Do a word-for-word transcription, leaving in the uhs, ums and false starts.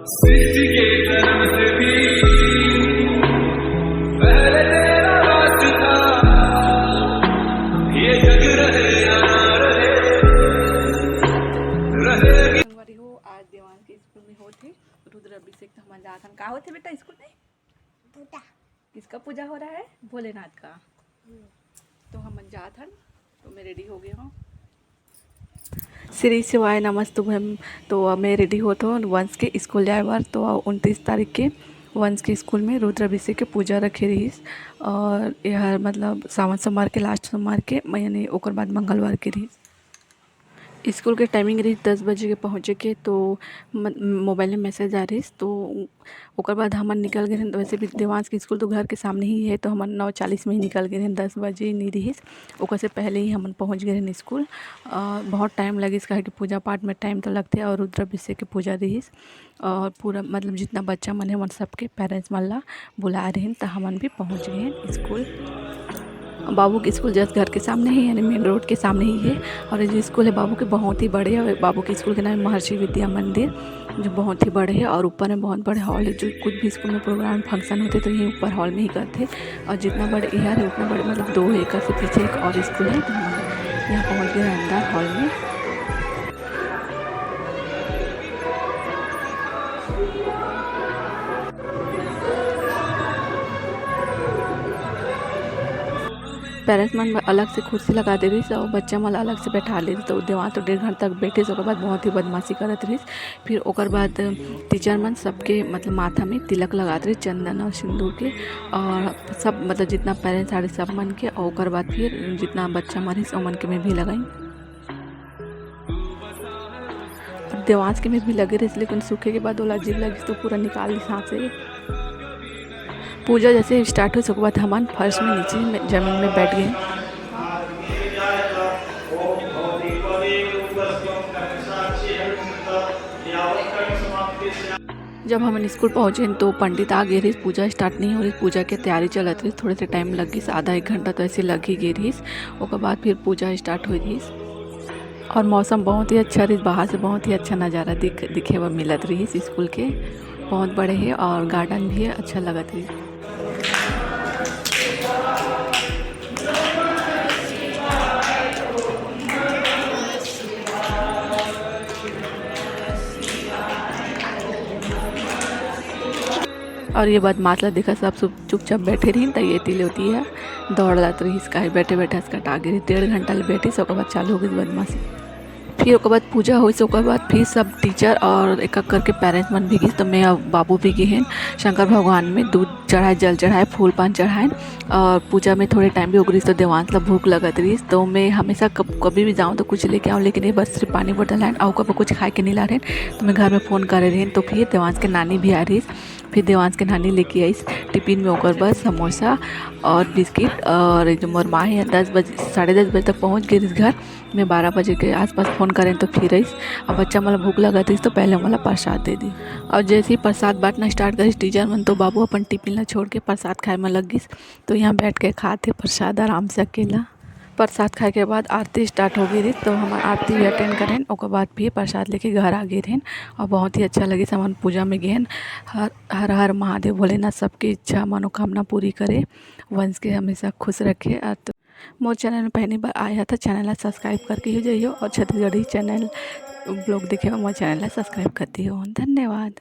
सृष्टि के जन्म से भी पहले तेरा वास था, ये जग रहे या ना रहे, रहेगी। संगवारी हो, आज देवांश के स्कूल में होत हे रुद्राभिषेक, तो हमन जात हन। का होत हे बेटा स्कूल में? पूजा। किसका पूजा हो रहा है? भोलेनाथ का। हम्म। तो हमन जात हन, तो मैं रेडी हो गई हूँ। श्री शिवाय नमस्तुभ्यम। तो अब मैं रेडी होत हूँ वंश के स्कूल जाए बर। तो उनतीस तारीख के वंश के स्कूल में रुद्राभिषेक के पूजा रखे रहिस, और यह मतलब सावन सोमवार के लास्ट सोमवार के, यानी ओकर बाद मंगलवार के रहिस। स्कूल के टाइमिंग रहिस दस बजे के पहुँचे के, तो म-, मोबाइल में मैसेज आ रहिस, तो ओकर बाद हमन निकल गए रहेन। वैसे भी देवांश के स्कूल तो घर के सामने ही है, तो हमन नौ चालीस में ही निकल गए रहेन, दस बजे नहीं रहिस, ओकर से पहले ही हमन पहुँच गए रहेन स्कूल। अ, बहुत टाइम लगिस, काहे कि पूजा पाठ में टाइम तो लगथे, और रुद्राभिषेक के पूजा रहिस, और पूरा मतलब जितना बच्चा मन हे, मन सबके पेरेंट्स मन ला बुलाए रहेन, त हमन भी पहुँच गए रहेन स्कूल। बाबू के स्कूल जस्ट घर के सामने ही, यानी मेन रोड के सामने ही है। और ये जो स्कूल है बाबू के, बहुत ही बड़े है। बाबू के स्कूल के नाम है महर्षि विद्या मंदिर, जो बहुत ही बड़े है। और ऊपर में बहुत बड़े हॉल है, जो कुछ भी स्कूल में प्रोग्राम फंक्शन होते तो यहीं ऊपर हॉल में ही करते। और जितना बड़े यहाँ है उतना बड़े, मतलब दो एकड़ से पीछे एक और स्कूल है। तो हम यहाँ पहुँच गए अंदर हॉल में। पेरेंट्स मन बर अलग से कुर्सी लगा दे रहिस अउ बच्चा मन ला अलग से बैठा ले रहिस। तो देवांश तो डेढ़ घंटा तक बैठिस, ओकर बाद बहुत ही बदमाशी करत रहिस। फिर ओकर बाद टीचर मन सबके मतलब माथा में तिलक लगात रहिस चंदन और सिंदूर के, और सब मतलब जितना पेरेंट्स आ रहिस सब मन के, और ओकर बाद फिर जितना बच्चा मन रहिस ओमन के में भी लगाइन। अब देवांश के में भी लगे रहिस, लेकिन सूखे के बाद ओला अजीब लगिस, तो पूरा निकाल दिस हाथ से। पूजा जैसे स्टार्ट होइस, ओकर बाद हमन फर्श में नीचे में, जमीन में बैठ गए। जब हमन स्कूल पहुँचे तो पंडित आ गए रहिस, पूजा स्टार्ट नहीं हो रही, पूजा के तैयारी चलत रहिस, थोड़े से टाइम लग गइस, आधा एक घंटा तो ऐसे लग ही गए रहिस। ओकर बाद फिर पूजा स्टार्ट हो रहिस। और मौसम बहुत ही अच्छा रहिस, बाहर से बहुत ही अच्छा नज़ारा दिख, दिखे बर मिलत रहिस स्कूल के। बहुत बड़े हे और गार्डन भी हे, अच्छा लगत रहिस। और ये बदमाश ला देखा, सब चुप-, चुपचाप बैठे रहिन, त ये तिले होती है, दौड़ लात रहिस, काहे बैठे बैठे हंस कटा गिरी, डेढ़ घंटा ले बैठिस, ओकर बाद चालू हो गई बदमाशी। फिर ओकर बाद पूजा होइस, ओकर बाद फिर सब टीचर और एक एक करके पेरेंट्स मन भी गिस, तो मैं अब बाबू भी गे हेन शंकर भगवान में दूध चढ़ाए, जल चढ़ाए, फूल पान चढ़ाए। और पूजा में थोड़े टाइम भी हो गइस, तो देवांश ला भूख लगत रहिस, तो मैं हमेशा कब, कभी भी जाऊँ तो कुछ लेके आऊँ, लेकिन ये बार सिर्फ पानी बोतल है और कभी कुछ खाए के नहीं ला रहे। तो मैं घर में फ़ोन करे रहिन, तो फिर देवांश के नानी भी आ रहिस, फिर देवांश के नानी लेके आइस टिफिन में ओकर बर समोसा और बिस्किट। और जो मोर माँ है दस बजे, साढ़े दस बजे तक पहुँच गई घर। मैं बारह बजे के आसपास फ़ोन करें तो फिर आइस। अब बच्चा मन ला भूख लगत रहिस तो पहले मोला प्रसाद दे दी। और जैसे ही प्रसाद बांटना स्टार्ट करिस टीचर मन, तो बाबू अपन टिफिन ला छोड़ के प्रसाद खाए में लग गिस। तो यहाँ बैठ के खात हे प्रसाद आराम से अकेला। प्रसाद खाए के बाद आरती स्टार्ट हो गई रहिस, तो हमन आरती भी अटेंड करेन, ओकर बाद फिर प्रसाद लेके घर आ गए रहेन। और बहुत ही अच्छा लगिस, हमन पूजा में गेन। हर, हर हर महादेव भोलेनाथ सबके इच्छा मनोकामना पूरी करे, वंश के हमेशा खुश रखे। और तो मोर चैनल में पहली बार आए हो तो चैनल ला सब्सक्राइब करके ही जाइयो, और छत्तीसगढ़ी चैनल ब्लॉग देखे बर मोर चैनल ला सब्सक्राइब कर दियो। धन्यवाद।